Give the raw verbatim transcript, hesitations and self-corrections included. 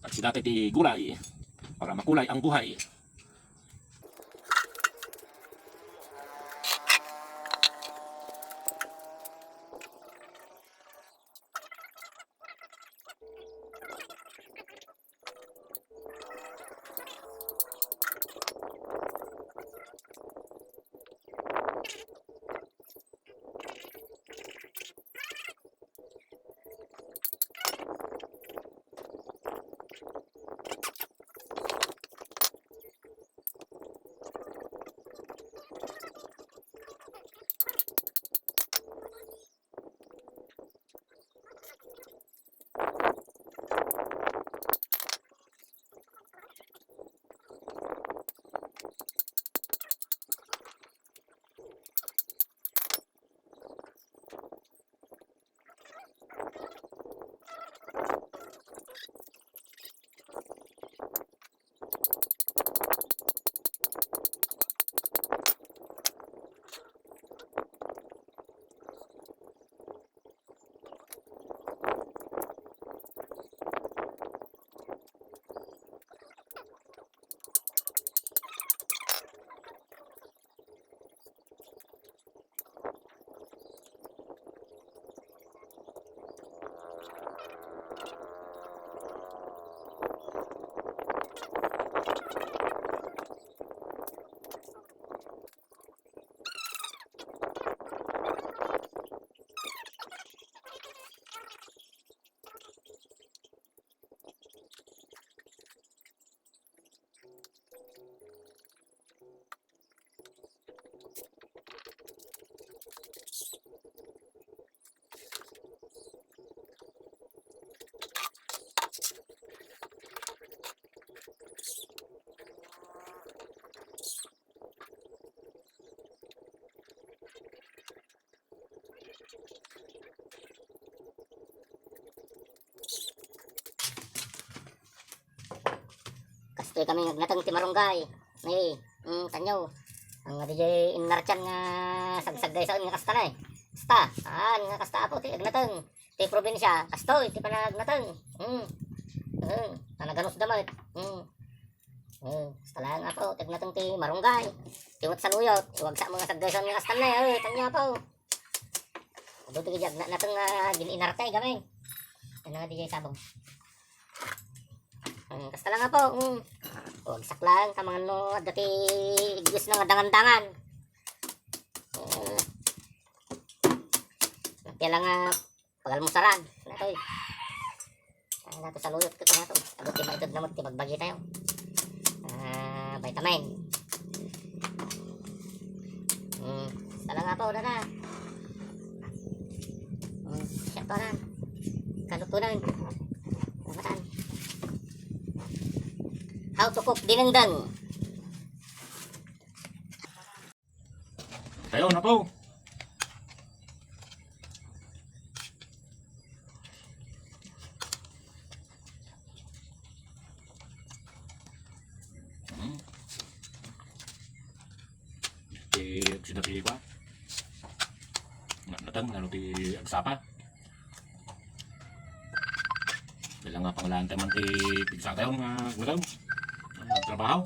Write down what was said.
Agsida ti gulay para makulay ang buhay. Kastoy kami nga agnateng ti marunggay. Ni, mm, tanyo. Ang nga di jay inartian nga sagsaggaysaen nga kasta na eh. Kasta, saan nga kasta, apo, ti agnateng ti probinsya, kastoy ti panagnateng. Mm. Mm. Panaganusda met. Mm. Mm. Kasta laeng, apo, ti agnateng ti marunggay. Ti met saluyot, iwagsak mo nga saggaysang nga kasta na eh. Ay, tanyo, apo. Adu ti kadi agnateng nga gin-inarti, gameng. Ano nga di jay sabong? Mm, kasta lang, apo. Mm. Wagsak lang, kamangan no, adda ti igis na nga dangan-dangan. Mm. Apia lang nga pagalmusaran. Natoy. Ay, nato saluyot ko nato. Abot ti maitud na mo ti bagbagi tayo. Ah, vitamin. Mm, kasta lang, apo, dada. Hmm, siya to na. Kalutunan. Matan. How to cook dinengdeng. Tayo na po. Hmm. Ti agsida ti kua. Nga, natang, ano ti agsapa. Kailangan nga pangalaantayo man ti pigsa tayo nga, nga, nga trabaho.